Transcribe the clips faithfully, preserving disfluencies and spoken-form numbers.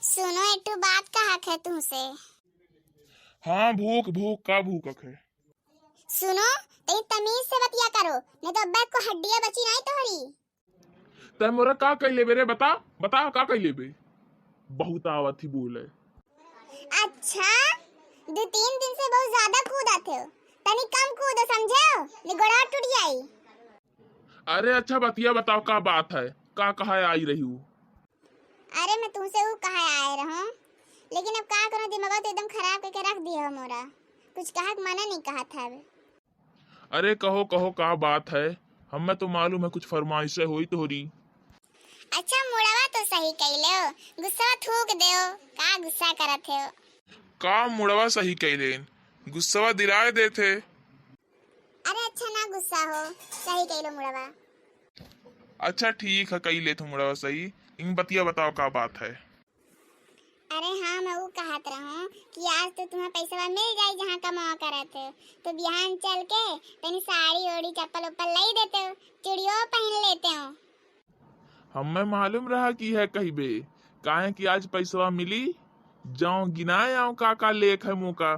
सुनो, एक ठो बात कहक है तुमसे। हाँ, भूक, भूक, का भूकक है? सुनो, तनी तमीज से बतिया करो, नहीं तो अब्बे को हड्डियाँ बची नहीं तोहरी। तै मोरा का कइ लेबे रे? बता, बता, का कइ लेबे? बहुत आवत ही बोले। अच्छा, दो तीन दिन से बहुत ज्यादा कूदत हो, तनी कम कूदो, समझे हो? नहीं गोड़वा टूट जाई। अरे अच्छा, बतिया बताओ, का बात है, का कहा आई रही हूँ? अरे, मैं तुमसे ऊ कहा आए रहूं, लेकिन अब का करूं, दिमाग तो एकदम खराब करके रख दिया हो मोरा। कुछ कहा के मना नहीं कहा था अब। अरे कहो, कहो, का बात है? हमें तो मालूम है, कुछ फरमाइशें होई तोहरी। अच्छा, मुड़वा तो सही कैले हो, गुस्सा थूक दे हो, का गुस्सा करत हो? का मुड़वा सही कैले, गुस्सा दिलाए देते। अरे अच्छा, ना गुस्सा हो, सही कैलो मुड़वा। अच्छा ठीक है, कई लेत हूँ मुड़वा सही। इन बतिया बताओ, का बात है? अरे हाँ, मैं ऊ कहत रहूँ कि आज तो तुम्हें पैसवा मिल जाई, जहाँ कमावा करत हो, तो बिहान चल के तनी साड़ी ओड़ी, चप्पल उप्पल लाई देते हो, चूड़ियो पहन लेते हो। हमें मालूम रहा कि है कहिबे, काहे कि आज पैसवा मिली, जाओ गिनाए आओ का का लेक है मोका।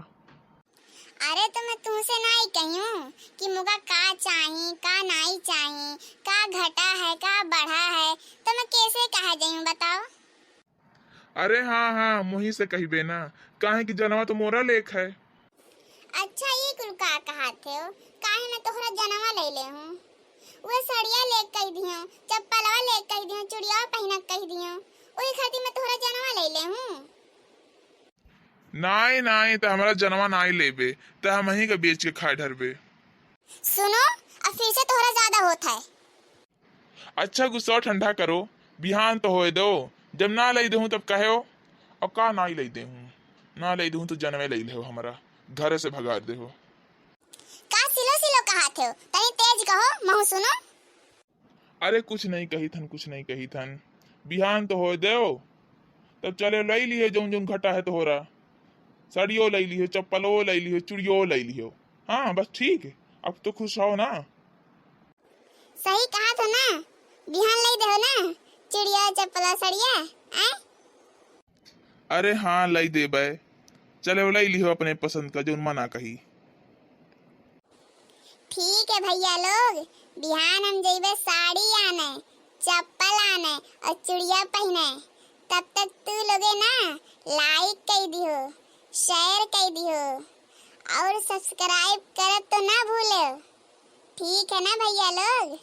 अरे तो मैं तुमसे नाई कहियूँ कि मोका का चाही, का नाई चाही, का घटा है, का बढ़ा है, तो मैं कैसे कहा जायूँ बताओ? अरे हाँ, हाँ, मोही से कहिबे ना, काहे कि जनवा तो मोरा लेक है। अच्छा, ये कुल का कहा थे हो? काहे मैं तोहरा जनवा ले ले हूँ? वह सड़िया लेक कह दियो, चप्पलवा लेक कह दियो, चुड़िया पहनक कह दियो, वही खातिर मैं तोहरा जनवा ले ले हूँ। नाई, नाई, त हमरा जनवा नाई लेबे, त हमही के बेच के खाए ढरबे। सुनो, अब फिर से तोहरा ज्यादा होत है। अच्छा, गुस्सा ठंडा करो, बिहान तो होए दो, जब ना लई देहूँ तब कहो, और का नाई लई देहूँ, ना लई देहूँ तो जनवे लई लेहो हमरा, घरे से भगार देहो। का सिलो सिलो कहा थे हो? तनी तेज कहो, महू सुनो। अरे कुछ नहीं कही थन, कुछ नहीं कही थन। बिहान तो होए देव, तब चले लई लिहे जौन जौन घटा है तोहरा। साड़ियो लई लिहे, चप्पलो लई लिहे, चुड़ियो लई लिहे। हाँ, बस ठीक है, अब तो खुश हो ना? सही कहा थो ना, बिहान लई देहो ना, चुड़िया, चप्पला, साड़िया, आय? अरे हाँ, लई देबे। चले, लई लिहो अपने पसंद का, जौन मना कही। ठीक है भैया लोग, बिहान हम जइबे साड़ी आने, चप्पल आने और चुड़िया पहने। तब तक तू लोगे ना like कई दिहो, share कई दिहो और subscribe करत तो ना भूलो। ठीक है ना भैया लोग?